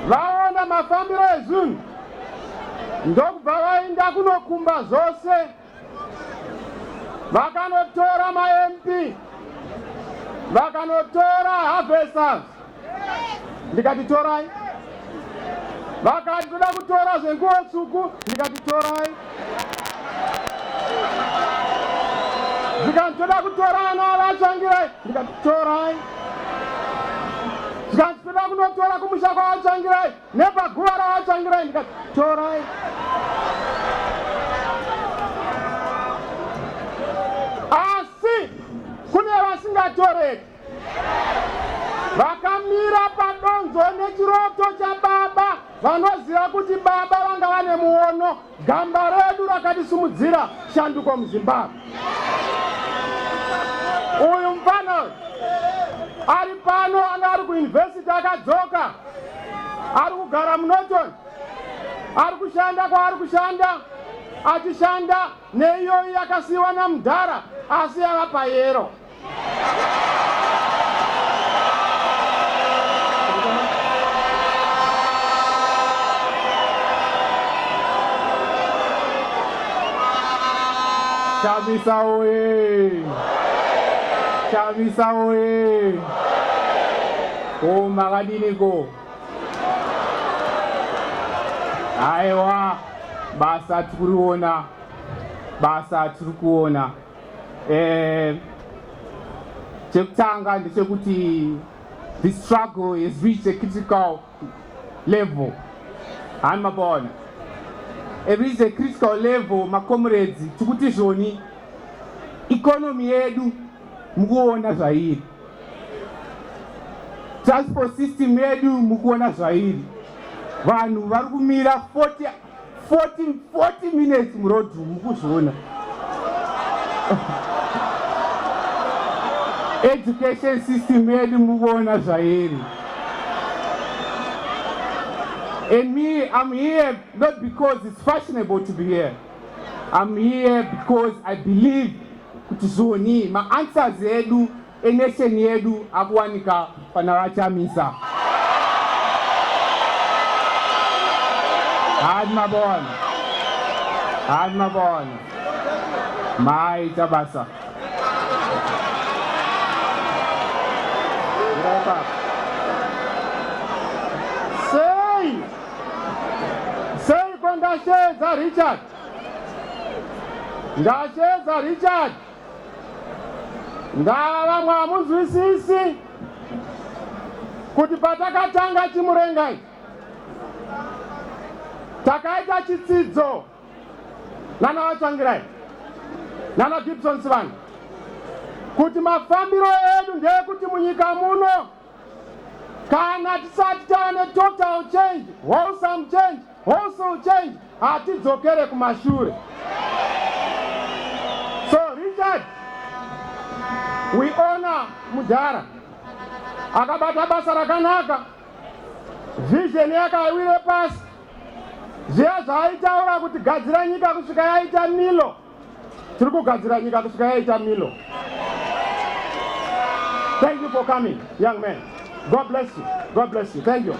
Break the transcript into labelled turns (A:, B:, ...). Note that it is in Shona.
A: Vaona mafambiro ezvinhu, ndokubva vaenda kunokumba zvose, vakanotora maMP, vakanotora harvesters. Ndikati, "Torai." Vakati, "Toda kutora zvenguo tsvuku." Ndikati, "Torai." Zvikanzi, "Toda kutora ana vaTsvangirai." Ndikati, "Torai." Zvikanzi, "Toda kunotora kumusha kwavaTsvangirai nepaguva ravaTsvangirai." Ndikati, "Torai." Asi kune vasingatoreki, vakamira padonzo nechiroto chababa, vanoziva kuti baba vanga vane muono, gamba redu rakatisimudzira shanduko muZimbabwe. Uyu mufana ari pano anga ari kuyunivhesiti, akadzoka, ari kugara muNorton, ari kushanda kwaari kushanda, achishanda neiyoyi yakasiyiwa namudhara, asi yava payero.
B: Chamisa oye! Chamisa oye! O, makadiniko? Aiwa, basa tikuriona, basa tiri kuona. Chekutanga ndechekuti the struggle has reached a critical level. Hani mabona? It reached a critical level, macomrades. Tikuti zvoni economy yedu mukuona zvairi, transport system yedu mukuona zvairi, vanhu vari kumira 40 40 40 minutes muroad, mukuzviona. Education system yedu mukuona zvairi. And me, I'm here not because it's fashionable to be here. I'm here because I believe kuti zvoni maanswers edu enation yedu akuwanika pana vaChamisa. Hani mabona? Hani mabona? Maita basa.
A: Sei seiko ndasheedza Richard? Ndasheedza Richard, ndava vamwe hamunzwisisi kuti patakatanga chimurengai takaita chitsidzo nana vaTsvangirai, nana Gibson Sivani, kuti mafambiro edu ndeyekuti munyika muno kana tisati taane total change, wholesome change, wholesale change, hatidzokere kumashure. So Richard, we honor mudhara akabata basa rakanaka. Vision yake haiwire pasi. Zviya zvaaitaura kuti gadzira nyika kusvika yaita Milo, tiri kugadzira nyika kusvika yaita Milo. Thank you for coming, young man. God bless you. God bless you. Thank you.